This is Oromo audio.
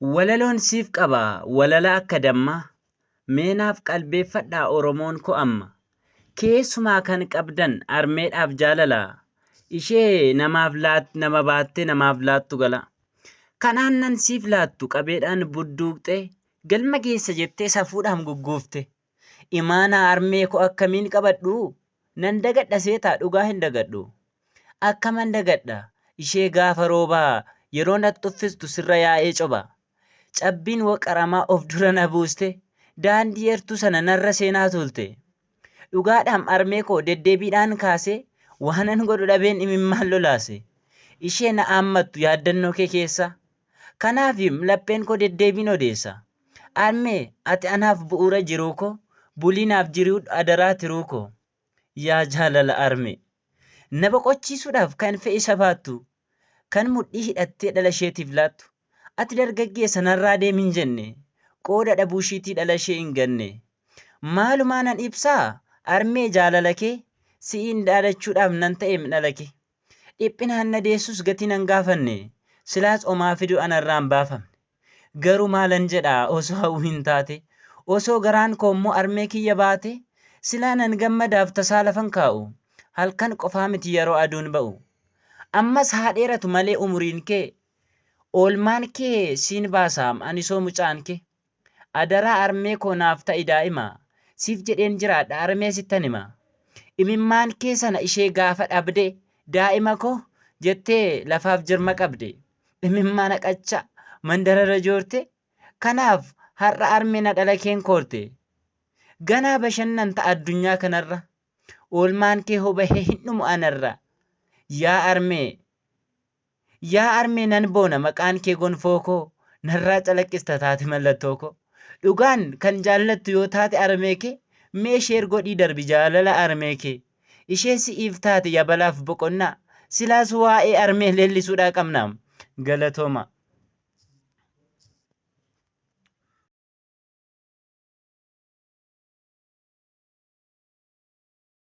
Walaloon siif qaba walala akka dammaa Mee naaf qalbeeffadhaa Oromoon ko amma Keessumaa kan qabdan armeedhaaf jaalala Ishee namaaf laat nama baattee namaaf laattu gala Kan aannan siif laattu qabeedhaan budduuqxee Galma geessa jettee safuudhaan gugguufte Imaanaa armee ko akkamiin qabadhu Nan dagadha seetaa dhugaa hin dagadhu Akkaman dagadha ishee gaafa roobaa Yeroo natti uffistu sirra yaa'ee coba Cabbiin waqaramaa of dura na buuste Daandii eertuu sana narra seenaa tuulte Dhugaadhaam armee koo deddeebiidhaan kaasee Waanan godhu dhabeen imimmaan lolaase Ishee na aammattu yaaddannoo kee keessa Kanaafim lapheen koo deddeebiin odeessa Armee ati anaaf bu'uura jiruu koo Bulii naaf jiriudhu adaraa tiruu koo Yaa jaalala armee! Na boqochiisuudhaaf kan fe'isa baattu Kan mudhii hidhattee dhala isheetiif laattu Ati dargaggeessa narraa deemi hin jenne Qooda dhabuu ishiitii dhala ishee hin ganne Maalumaanan ibsaa armee jaalala kee Si'iin dhaadachuudhaaf nan ta'eem dhala kee Dhiphinaan na deessus gatii nan gaafanne Silaas omaa fiduu anarraa hin baafamne Garuu maalan jedha osoo hawwiin taate Osoo garaan koo immoo armee kiyya baate Silaa nan gammadaaf tasaa lafan kaa'u Halkan qofaa miti yeroo aduun ba'u Ammas haa dheeratu malee umuriin kee Oolmaan kee siin baasaam anisoo mucaan kee Adaraa armee koo naaf ta'i daa'ima Siif jedheen jiraadha armee sittan hima Imimmaan kee sana ishee gaafa dhabde Daa'ima koo jettee lafaaf jirma qabde Imimmaan haqachaa mandararra joorte Kanaaf har'a arme na dhala keen koorte Ganaa bashannanta addunyaa kanarra Oolmaan kee hobahee hin dhumu anarra Yaa armee Yaa armee nan boona maqaan kee gonfoo koo Narraa calaqqista taate mallattoo koo Dhugaan kan jaallattu yoo taate armee kee Mee share godhii darbi jaalala armee kee Ishee si'iif taate yabalaaf boqonnaa Silaas waa'ee armee leellisuudhaa qabna. Galatooma.